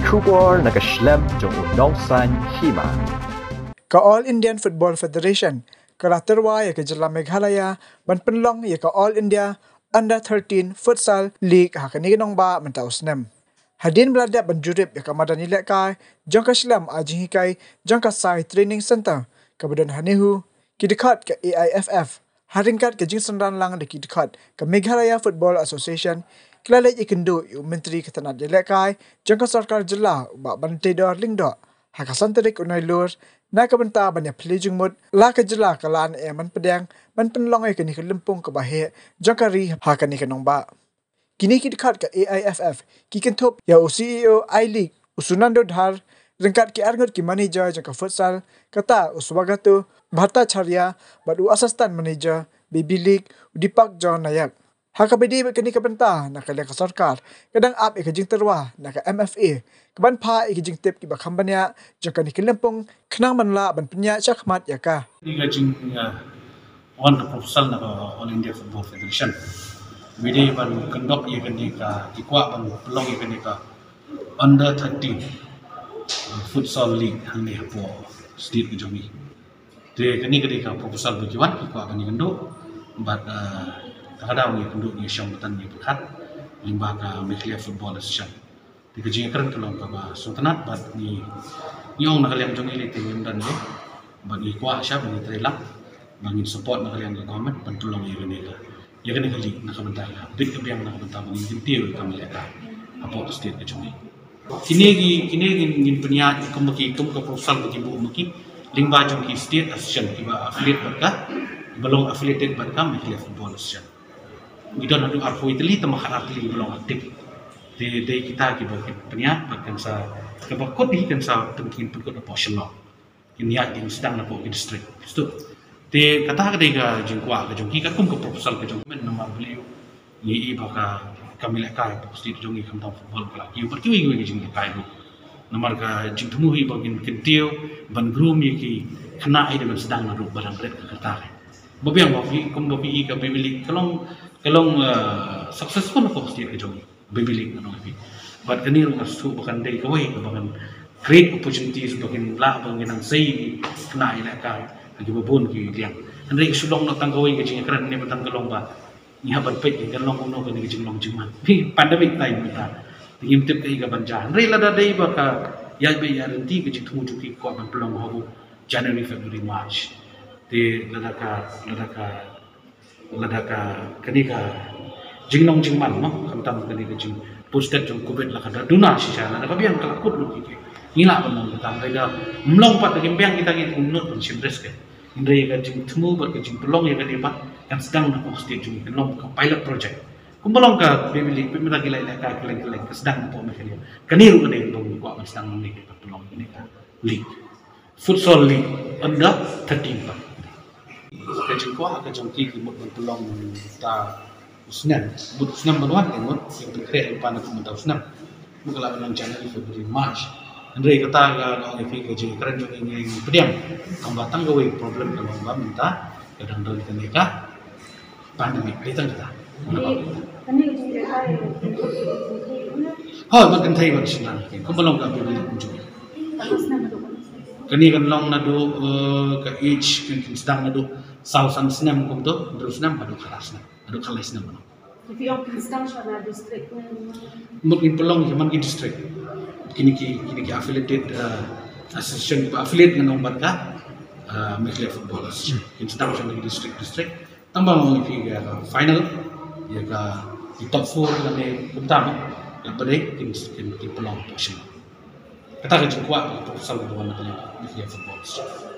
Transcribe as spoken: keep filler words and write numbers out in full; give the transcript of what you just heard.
Khubor na ka shlem jong u nongsan hima. Ka All Indian Football Federation ka la tyrwa ïa ka jylla Meghalaya ban pynlong ïa ka All India Under thirteen Futsal League ha kane ka nongbah mynta u snem. Hadien ba la dep ban jurip ïa ka madan ïalehkai jong ka shlem ai jinghikai jong ka Sai Training Centre kaba don ha NEHU, ki dkhot ka A I F F ha ryngkat ka jingsynran lang da ki dkhot ka Meghalaya Football Association ki la leit ïakynduh ïa u Myntri ka tnat ïalehkai jong ka sorkar jylla, u Bah Banteidor Lyngdoh, ha ka san tarik u Nailur, na ka bynta ban ïaphylliew jingmut la ka jylla ka la ne em ban pdiang ban pynlong ïa kane ka lympung kaba heh jong ka ri ha kane ka nongbah. Kine ki dkhot ka A I F F ki kynthup ïa u C E O I-League, u Sunando Dhar, ryngkat ki arngut ki manager jong ka futsal, kata u Swagato Bhattacharya, bad u assistant manager Baby League, u Deepak John Nayak. Ha kaba ïadei bad kane ka bynta, na ka liang ka sorkar ka dang ap ïa ka jingtyrwa na ka M F A ka ban phah ïa ki jingtip kiba kham bniah jong kane ka lympung khnang ban lah ban pynïaid shakhmat ïa ka. Kane ka jing, uh, wan ka proposal na ka All India Football Federation. Ba dei ban kyndok ïa kane ka, ki kwah ban pynlong ïa kane ka Under thirteen, uh, Futsal League hangne hapoh state ka jong ngi. Te kane ka dei ka proposal ba ki wan, ki kwah ban ïakynduh bad, uh, ka daw ïakynduh ïashong bad ïapyrkhat lyngba ka Meghalaya Football Association. Te ka jingïakren ka long kaba sngewtynnat bad ngi, ngi ong na ka liang jong ngi lei te ngim don lei, bad ngi kwah shibun, ngi trei lang ba ngin support na ka liang ka government ban pynlong ïa kane ka, ïa kane ka league na ka bynta ka bit ka biang, na ka bynta ba ngin kyntiew ïa ka kam ïalehkai hapoh ka state ka jong ngi. Kine ki, kine ngin, ngin pynïaid kum ba ki, kum ka proposal ba ki buh ma ki lyngba jong ki state association kiba affiliate bad ka, kiba long affiliated bad ka Meghalaya Football Association. Ngi don haduh arphew tylli, tangba khatar tylli ba long active. Te dei kita kiba kin pynïaid bad kan sa, kaba kut hi kan sa, kan kin pynkut hapoh Shillong. Kin ïaid, kin sdang napoh ki district. Te kata ka dei ka jingkwah ka jong ki, katkum ka proposal ka jong ki, namar balei, ngi i ba ka kam ïalehkai hapoh state jong ngi khamtam football ka la kiew bad kiwei kiwei ki jingïalehkai ruh. Namar ka jingthmu hi ba kin kyntiew ban groom ïa ki khynnah ïa ki ban sdang naduh ba dang rit ka kyrta. Ba biang ba phi, kum ba phi i ka Baby League ka long, ka long, uh, successful hapoh state ka jong ngi. Baby League ngan ong ïa phi. Bad kane ruh nga sngewthuh ba kan dei kawei kaba kan create opportunities ba kin lah ba ngin nang sei ïa ki khynnah ïalehkai ha kiba bun ki liang. Hynrei ka shu long noh tang kawei ka jingïakren ne ba tang ka long ba ngi hap ban peit kan long kumno kane ka jinglong jingman. Phi, pandemic time mynta. Te ngim tip kaei kaban jia. Hynrei lada dei ba ka ïaid beit ïaid ryntih ka jingthmu jong ki, kwah ban pynlong ha u January, February, March. Te lada ka, lada ka, lada ka, kane ka jinglong jingman, no, khamtam kane ka jing post-date jong covid la ka da duna shisha, lada ka biang ka la kut lut ki, ki ngi lah ban long kata. Hynrei da ym long pat, da kim biang kita ki, ngim nud ban shim risk. Hynrei ka jingthmu bad ka jingpynlong ïa kane pat kan sdang napoh state jong ngi, kan long ka pilot project. Kumba long ka Baby League, pynmynta ki la ïalehkai kylleng kylleng, ka sdang napoh Meghalaya. Kane ruh ka dei kaba ngi kwah ban sdang nangne, ka pynlong kane ka league. Futsal League Under thirteen pat. Ka jingkwah ka jong ki, ki mut ban pynlong mynta u snem. Mut u snem ban wan, ki mut, ki pynkhreh lypa na ka mynta u snem. Mut ka la ban long January, February, March. Hynrei kata ka, ka ong ïa phi, ka jingkren jong ngi, ngi pdiang. Tang ba tang kawei problem ka long ba mynta ka dang don kane ka pandemic, dei tang kata. Hooid, ban kynthei ban shynrang. Kumba long ka Baby League kumjuh. Kane kan long naduh, eh, ka age, kin, kin sdang naduh saw san snem kumto, hynriew snem haduh khatar snem, haduh khatlai snem. Mut ngin pynlong ïa man ki district. Kine ki, kine ki affiliated, eh, association, affiliate ngan ong bad ka, eh, Meghalaya Football Association. Kin sdang sha ki district, district. Tang ba ngi phi ïa ka final, ïa ka, ki top four lane kumta mo. Ïa ba dei kin, kin, kin pynlong hapoh Shillong. Kata ka jingkwah, ka proposal ka wan na ka liang ka Meghalaya Football Association.